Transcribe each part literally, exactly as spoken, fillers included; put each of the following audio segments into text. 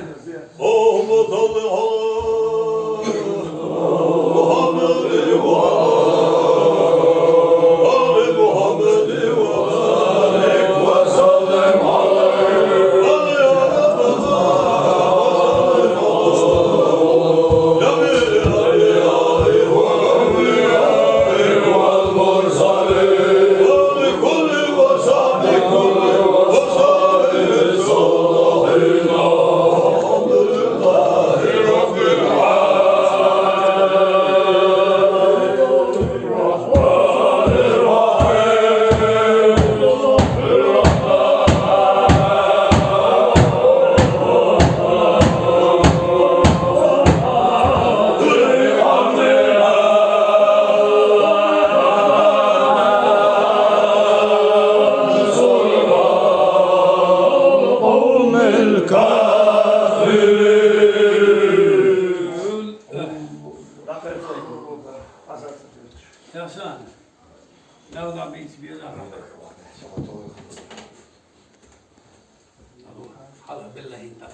اللهم صل على محمد وعلى آل محمد وبارك وسلم عليه. Yahsan. Yahsan, biz bir daha. Hala billahi ta'ala.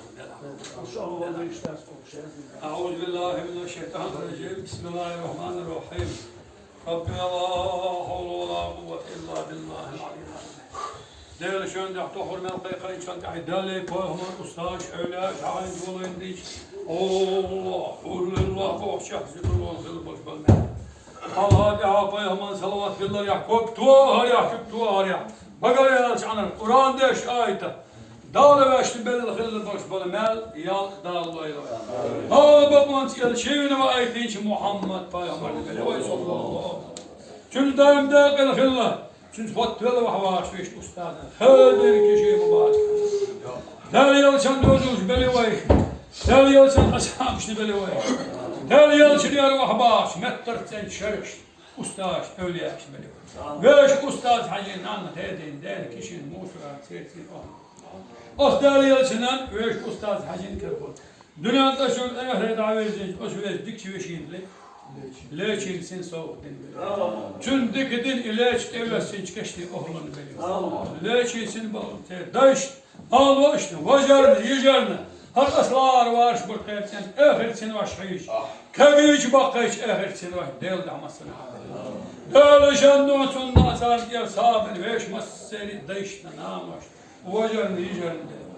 أعوذ بالله من الشيطان الرجيم. بسم الله الرحمن الرحيم. رب لا حول ولا قوة إلا بالله العلي العظيم. Дела шоана тӀехь тохар мел кхайкхинчул тӀаьхьа Далла, пайхамар, устазаш, эвлияаш, хьаьнга волайна дийча, Аллаху лиллаху бохучех зикр лоруш хилла болуш бала мел. Аллахьа тӀехьа пайхамарна салават хилларехь, ког тохарехь, чу тохарехь, багара яьллачу Ӏанар, Къуръан деш айта, Дала ваьшна белла хилла болуш бала мел, ялх Дала лойла вай. Дала бакъонца элча вина ваийтинчу Мухьаммад пайхамарна белла вай, саллаллаху. Цуьнца даим декъала хилла. Цуьнца хӀотта велла вахьа вагӀаш вешан устазна. Хадин киши мубарак. Дала елчан дозуш белла вай. Дала елчан асхьабашна белла вай. Дала елчанера вахьа бахаш, меттарца цӀен шераш, устазаш, эвлияаш белла вай. Вешан устаз Хьаьжин нанна хедина, Дала кишин мусуран церцин охьа. Ас Дала елчанан вешан устаз Хьаьжин карахула. Дуьнен тӀа шуна эхарт дӀавирзинчу оцу вешан дикачу вешина ле-, лечийна син совгӀат дина белла. Цуьнан дика дин и леча тӀевоьссинчу кешнийн охӀланна белла. Лечийна син бала церан дайшна, алошна, важарна, йижарна, хӀара аса лара вараш бара кхерцӀен, эхарт синош хьийза. Кагийча баккхийча эхарт синош Делан дуьхьа массанхьа. Дала шен дуьхьа цунна а царна тӀера сагӀа бина вешан массеран дайшна, наношна. Важарна, йижарна Дела.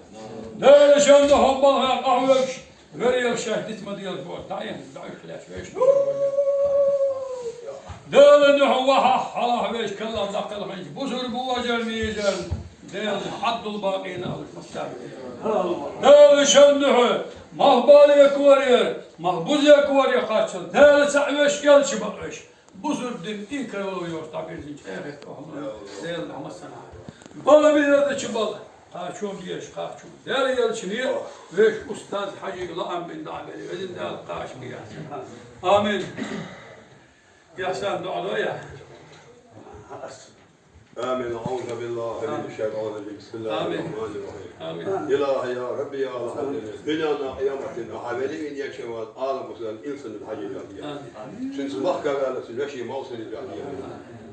Дела шен дуьхьа балхара къахьоьгуш, вераелаш шаьш диц ма делаш боху, дӀаэна, дӀа уьш лаьцна вешан. Дела дуьхьа вахьа, хьалха вешан каллах дӀакхелхинчу бусурба важарна, йижарна Дела Ӏабдул-Бакъина алуш массарна. Дела шен дуьхьа мах бале корера, мах бузе коре кхаччалц, Дела цхьаъ вешан элча бакъвеш. Бусурба дин инкарло йоцуш дӀабирзинчу эхарт охьлуна Делан дуьхьа массанхьа. Бала бирзинчу бала, кхачо безаш кхачо. Дела елчане вешан устаз Хьаьжига лаам бина дӀа а белла, везан Дала кхача бе яц. Амин. Яхсан, дуӀа до я. آمين. أعوذ بالله من الشيطان الرجيم. بسم الله آمين. الرحمن الرحيم. آمين. إلهي يا ربي يا الله. Дуьненна къематна хьан велин я чевал Ӏаламаслан инсан Хьаьжи дуьхьа. Амин. Цуьнца махка ваьлла, цуьнан вешин Мовсалан дуьхьа.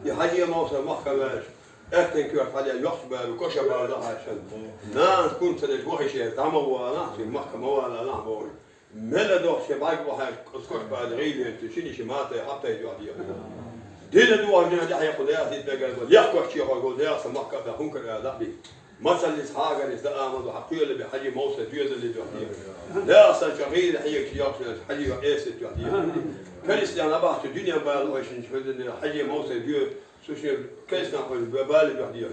И Хьаьжи Мовсал махка ваьлча, аьттан коьрта хьале йоккхачу бала, коша бала дан хьаьшна. Нанас кун ца деш вахише, дӀа ма вала, цуьнан махка ма вала нах бохуш. Мел а дохча бӀаьрг бахьаш, кху скоч бада гӀийла венчу, шина ши матай хьаптайчохь дехар. Дина дуьхьа жина тӀехь яккха дехар, дагар бан, яккхачехь гол дехар, сан махка а бан, хӀункар а дӀа а бий. Мацаллица хьагарница дан амал ду, хьан кхоьлу бе Хьаьжи Мовсал доьзалле дуьхьа дехар. Дехар сан чохь гӀийла хьегачу йоккхачу Хьаьжи Ӏесат дуьхьа дехар. Кристиан а бахча дуьнен бала ойшинчу хӀуьллина Хьаьжи Мовсал доьза, шу шен кристиан хьуьллина бала дуьхьа дехар.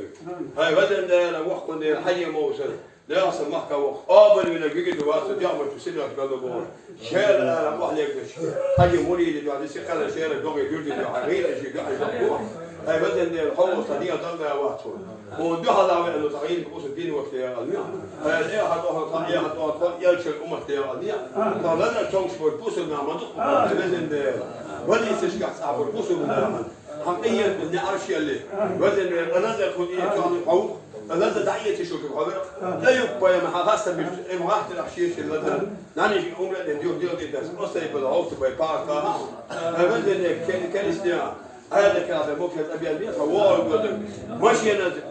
Хьайн везан Дела, воккхун Дела, Хьаьжи Мовсал. Дела сан махка воккху, къобалвинарг вигина вац, дегӀмачу синарш бала бохуш. Шера ара къахьлегаш, Хьаьжи муриди дуьхьа, диси кхана шера догӀи дуьрди дуьхьа, гӀийла ши дуьхьа боху. Хьайн везан Дела, хьо ву сан дегӀ дан да вац хьуна. Хьуна дуьхьал а веана, сан гӀийла бусу дин вац дегӀал, ня. Хьайн эхьа тоху, сан эхьа тоху, элчан умат дегӀал, ня. Сан лазар чомш бу бусурнах ма ду, хьайн везан Дела. Валисашкахь цхьа бу бусурнах. Хьан къиянтан неӀарш ялли, везан Дела, къаназа кху дийна чохь хьо ву, лаза дӀаэци шу хьо вера. Аюб-пайхамар хьан хастам беш, эм гӀахтарах шешира лаза. Наниш умра де дюр дел дитас, осай бала хьовса бай пагӀа кхаха. Ай везан Дела, кен-, кристиан, айда када мукет абиан бе, ха вогӀу года. Машина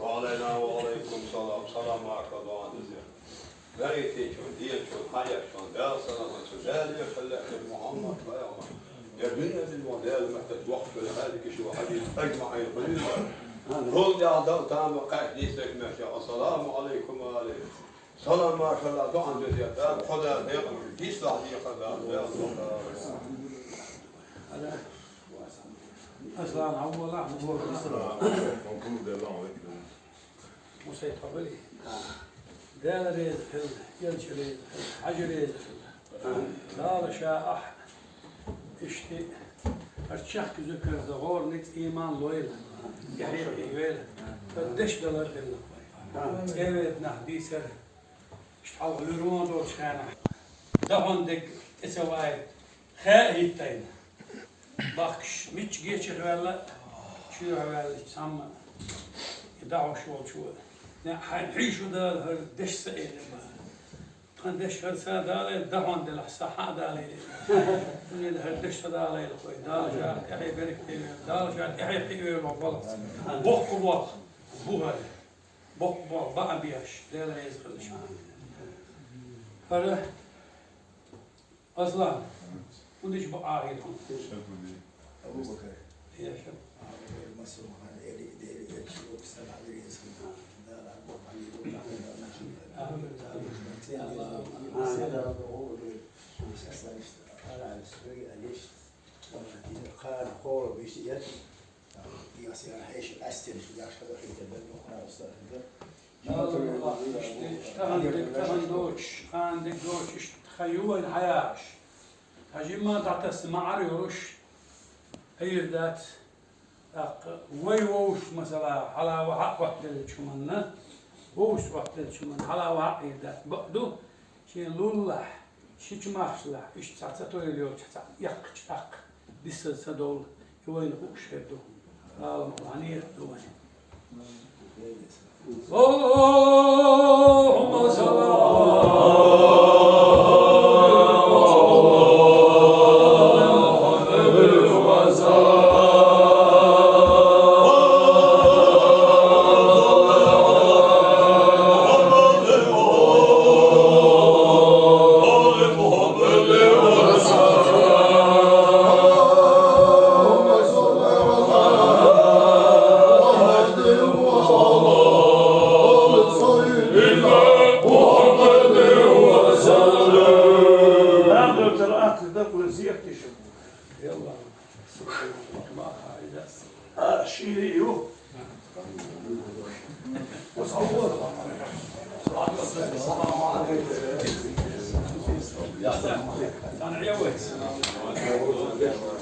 وعلينا وعليكم السلام. سلام عليكم. БеркатӀийчун, дийначун, хьаячун, Дала салам, Дала йохалла Мухьаммад пайхамар. Я дуьнен бин ва Дала маттаца вахчула хьадикиш ва хьадис ажмаӀин хулила. Хул дяхьа дал тама кхаьш дийсак мешя. Ассаламу алейкум ва алейкум. Салам, машалла, дуӀан деза, Дала, Худа, декъан, дисла декъан, Дала, Дала. Аслан, хьаввала, хьаввала. Мусай тхьабали. Дала реза хила, Элча реза хила, Хьажа реза хила. Дала ша ахь ишти, ар чехка зуькарза гӀор ниц иман лойла, яхье хьийвела, ар деш далар хила. Эвет нах дийсар. Иштта хьалха луьрон долчу хенахь, дахьон дерг тӀе ца ваийта, хаьа хӀиттайна. Бахкаш мичча гечехь ваьлла, чоьхьа ваьлла цхьамма. И дахьош волчо: «Не, хьайн хьийшу Дала хӀара деш ца элира». Тхан деш хӀара ца далайла, дахьон делахь, са хьан а далайла. Хьуна хӀара деш ца далайла, хой. Дала ша тӀаьхье беркате вевлла, Дала ша тӀаьхье кхиавевлла валлахӀ. Боккха болх бу хӀара. Боккха болх баа беш, Дела реза хила шу. ХӀара, Аслан, хӀунда иштта бакъахьа хӀуна? Абу-Бакар. Я шаб. Масул хан эли, эли, эли, ши оксан хьалиреза хила. Дала Абу Хьанифа, Дала Абу Хьанифа. Амин. Амин. Амин. Кхана хора бийши эт. Ясира хьешан къаьстина шу яхаш хаза хӀинца бен бохура устар хӀинца. Аллах, иштта, тахана дерг, тахана доцуш, кхана дерг доцуш, иштта хан ю вайн хьаяхаш. Хьажимма дӀатасса маӀар йолуш, хьийр дац. ТӀаккха вай вовшах, масала, хьала ваха а оттаделлачу хӀуманна, вовшах оттаделлачу хӀуманна хьала ваха а хьийр дац. Бакъду, шен луллахь, ши чу махчалахь, иштта цхьа ца тойла йолчу цхьа эккхачу тӀаккха, бисаза ца довла, и вайна хууш хир ду. Аллах, хьан ният ду вайн. اللهم صل على محمد وسلم.